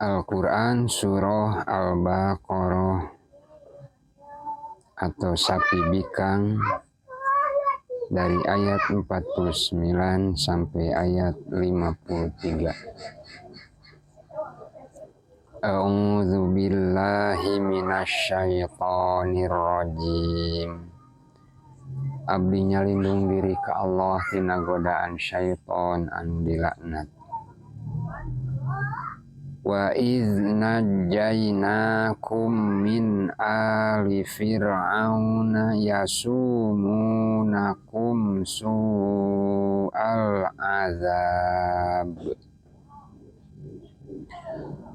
Al-Quran Surah Al-Baqarah atau Sapi Bikang dari ayat 49 sampai ayat 53. A'udzu billahi minasyaitonir rajim. Abdi nyalindung diri ka Allah tina godaan syaiton anu dilaknat. Wa idz najjainakum min ali fir'auna yasumunakum su'al azab.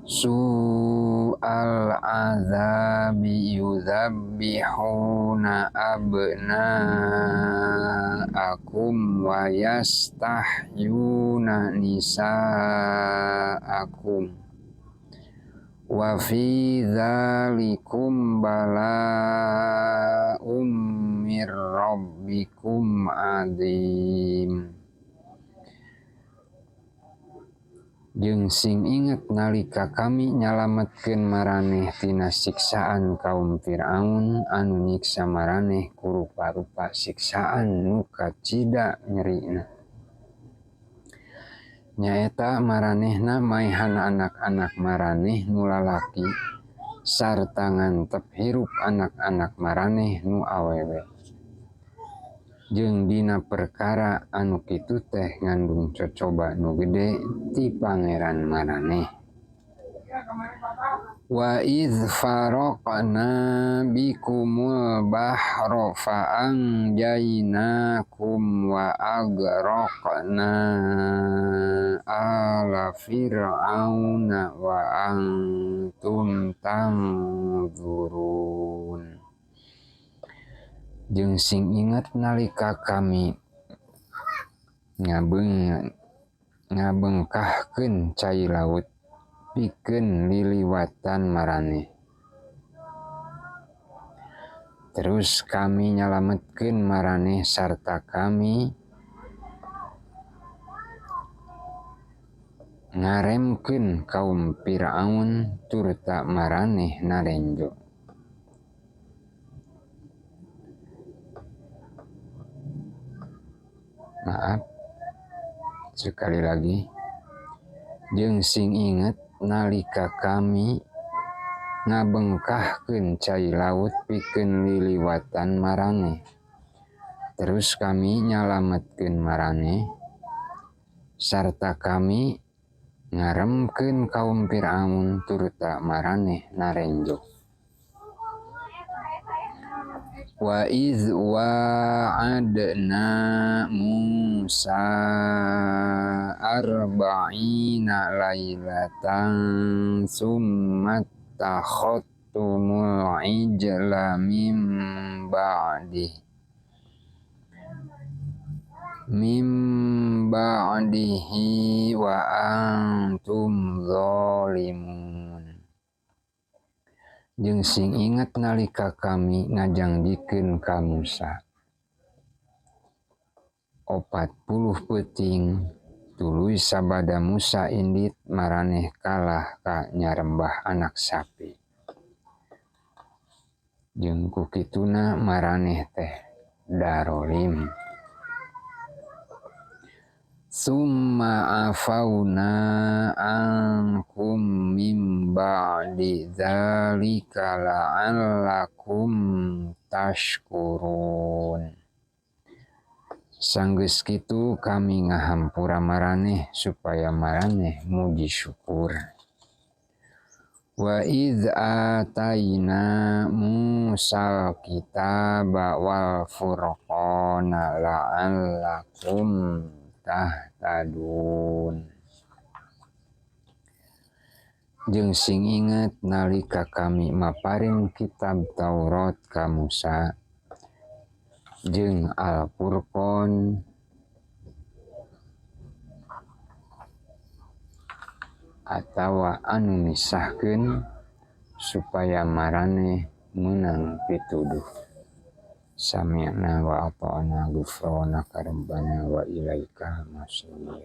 Su'al azabi yudzabbihuna abna'akum wa yastahyuna nisa'akum wa fi dzalikum bala'um mir rabbikum adzim. Jeung sing inget nalika kami nyalametkeun maraneh tina siksaan kaum Firaun anu nyiksa maraneh ku rupa-rupa siksaan nu kacida nyerina. Nyaeta maranehna maehan anak-anak maraneh nu lalaki sarta ngantep hirup anak-anak maraneh nu awewe. Jeung dina perkara anu kitu teh ngandung cocoba nu gede ti Pangeran maraneh. Wa idz faraqna bikumul bahra fa anjaynakum wa agraqna ala fir'auna wa antum tanzurun. Jeung sing inget nalika kami ngabengkahkeun cai laut pikeun liliwatan maraneh. Terus kami nyalametkeun maraneh sarta kami ngaremkeun kaum Firaun turta maraneh narenjo. Maaf, sekali lagi. Jeung sing inget nalika kami ngabengkahkeun cai laut pikeun liliwatan maraneh. Terus kami nyalametkeun maraneh sarta kami ngaremkeun kaum Firaun turta maraneh narenjo. Wa idz wa'adna Musa arba'ina lailatan summa takhattumul ijla min ba'dihi wa antum zalimun. Jeung sing inget nalika kami ngajangjikeun ka Musa 40 peuting tuluy sabada Musa indit maraneh kalah ka nyarembah anak sapi. Jeung ku kituna maraneh teh darolim. Summa afauna ankum mim ba'di dzalika la'allakum tashkurun. Sanggeus kitu kami ngahampura maraneh supaya maraneh muji syukur. Wa idz ataina Musal kitaba wal furqana la'allakum tahtadun. Jeung sing inget nalika kami maparin kitab Taurat ka Musa jeung Al-Furqan atawa anu misahkeun supaya maraneh meunang pituduh. Sami'na wa ata'na ghufranaka rabbana wa ilaikal masir.